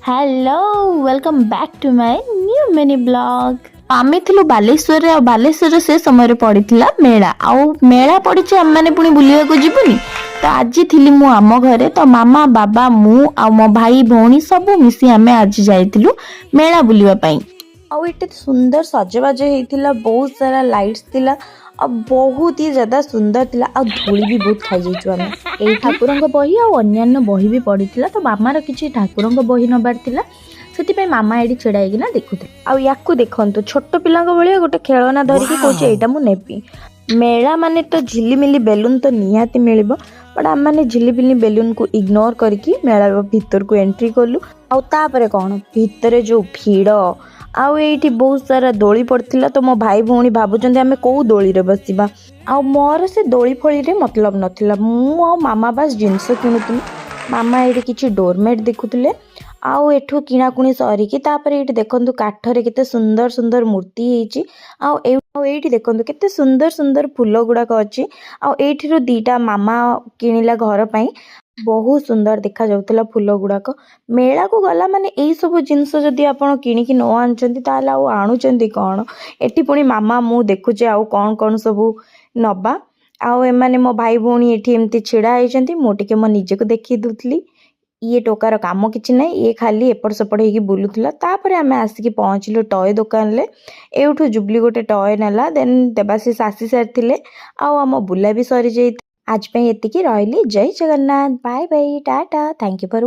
Hello, welcome back to my new mini vlog. ଆମେ ଥିଲୁ ବାଲେଶ୍ୱରରେ ଆଉ ବାଲେଶ୍ୱରରେ ସେ ସମୟରେ ପଡ଼ିଥିଲା ମେଳା। ଆଉ ମେଳା ପଡ଼ିଛି, ଆମେମାନେ ପୁଣି ବୁଲିବାକୁ ଯିବୁନି ତ? ଆଜି ଥିଲି ମୁଁ ଆମ ଘରେ। ତ ମାମା, ବାବା, ମୁଁ ଆଉ ମୋ ଭାଇ ଭଉଣୀ ସବୁ ମିଶି ଆମେ ଆଜି ଯାଇଥିଲୁ ମେଳା ବୁଲିବା ପାଇଁ। ଆଉ ଏଠି ସୁନ୍ଦର ସଜବାଜ ହେଇଥିଲା, ବହୁତ ସାରା ଲାଇଟ୍ସ ଥିଲା ଆଉ ବହୁତ ହି ଜ୍ୟାଦା ସୁନ୍ଦର ଥିଲା। ଆଉ ଧୂଳି ବି ବହୁତ ଖାଇଯାଇଛୁ ଆମେ। ଏଇ ଠାକୁରଙ୍କ ବହି ଆଉ ଅନ୍ୟାନ୍ୟ ବହି ବି ପଡ଼ିଥିଲା। ତ ମାମାର କିଛି ଠାକୁରଙ୍କ ବହି ନେବାର ଥିଲା, ସେଥିପାଇଁ ମାମା ଏଇଠି ଛିଡ଼ା ହେଇକିନା ଦେଖୁଥିଲେ। ଆଉ ୟାକୁ ଦେଖନ୍ତୁ, ଛୋଟ ପିଲାଙ୍କ ଭଳିଆ ଗୋଟେ ଖେଳନା ଧରିକି କହୁଛି, "ଏଇଟା ମୁଁ ନେବି।" ମେଳା ମାନେ ତ ଝିଲିମିଲି ବେଲୁନ ତ ନିହାତି ମିଳିବ। ବଟ୍ ଆମେମାନେ ଝିଲିମିଲି ବେଲୁନକୁ ଇଗ୍ନୋର କରିକି ମେଳା ଭିତରକୁ ଏଣ୍ଟ୍ରି କଲୁ। ଆଉ ତାପରେ କ'ଣ, ଭିତରେ ଯେଉଁ ଭିଡ଼! ଆଉ ଏଇଠି ବହୁତ ସାରା ଦୋଳି ପଡ଼ିଥିଲା। ତ ମୋ ଭାଇ ଭଉଣୀ ଭାବୁଛନ୍ତି, ଆମେ କେଉଁ ଦୋଳିରେ ବସିବା। ଆଉ ମୋର ସେ ଦୋଳି ଫୋଳିରେ ମତଲବ ନଥିଲା। ମୁଁ ଆଉ ମାମା ବାସ୍ ଜିନିଷ କିଣୁଥିଲୁ। ମାମା ଏଇଠି କିଛି ଡୋରମେଟ୍ ଦେଖୁଥିଲେ। ଆଉ ଏଠୁ କିଣାକୁଣି ସରିକି ତାପରେ ଏଇଠି ଦେଖନ୍ତୁ, କାଠରେ କେତେ ସୁନ୍ଦର ସୁନ୍ଦର ମୂର୍ତ୍ତି ହେଇଛି। ଆଉ ଏଇଠି ଦେଖନ୍ତୁ, କେତେ ସୁନ୍ଦର ସୁନ୍ଦର ଫୁଲ ଗୁଡ଼ାକ ଅଛି। ଆଉ ଏଇଠିରୁ ଦୁଇଟା ମାମା କିଣିଲା ଘର ପାଇଁ। ବହୁତ ସୁନ୍ଦର ଦେଖାଯାଉଥିଲା ଫୁଲ ଗୁଡ଼ାକ। ମେଳାକୁ ଗଲା ମାନେ ଏଇସବୁ ଜିନିଷ ଯଦି ଆପଣ କିଣିକି ନ ଆଣୁଛନ୍ତି, ତାହେଲେ ଆଉ ଆଣୁଛନ୍ତି କ'ଣ? ଏଠି ପୁଣି ମାମା ମୁଁ ଦେଖୁଛେ ଆଉ କ'ଣ କ'ଣ ସବୁ ନବା। ଆଉ ଏମାନେ ମୋ ଭାଇ ଭଉଣୀ ଏଠି ଏମିତି ଛିଡ଼ା ହେଇଛନ୍ତି, ମୁଁ ଟିକେ ମୋ ନିଜକୁ ଦେଖେଇ ଦେଉଥିଲି। ଇଏ ଟୋକାର କାମ କିଛି ନାହିଁ, ଇଏ ଖାଲି ଏପଟ ସେପଟ ହେଇକି ବୁଲୁଥିଲା। ତାପରେ ଆମେ ଆସିକି ପହଞ୍ଚିଲୁ ଟୟ ଦୋକାନରେ। ଏଇଠୁ ଜୁବଲି ଗୋଟେ ଟୟ ନେଲା। ଦେନ୍ ଦେବାଶିଷ ଆସି ସାରିଥିଲେ ଆଉ ଆମ ବୁଲା ବି ସରିଯାଇ। ଆଜି ପାଇଁ ଏତିକି ରହିଲି। ଜୟ Jagannath, bye bye, tata, thank you for.